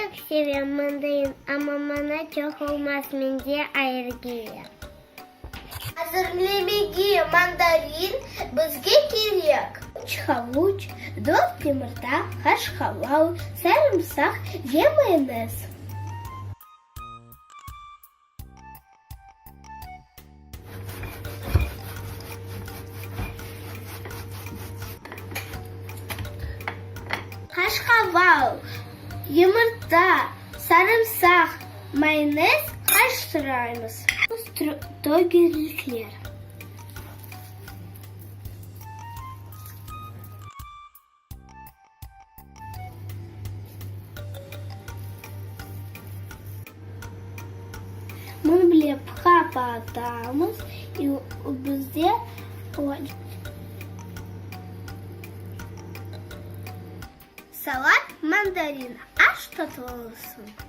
pek sevem mandarin, amma maña çoq olmaz, mende allergiya. Azırlemege mandarin bizge kerek. Üç havuç, dört yımırta, qaşqaval, sarımsaq ve mayonez. Qaşqaval, yımırta, sarımsaq, mayonez qarıştıraymız. Tögerlikler. Bunı bile qapatamız, i bizde Salat mandarin. Aş tatlı olsun!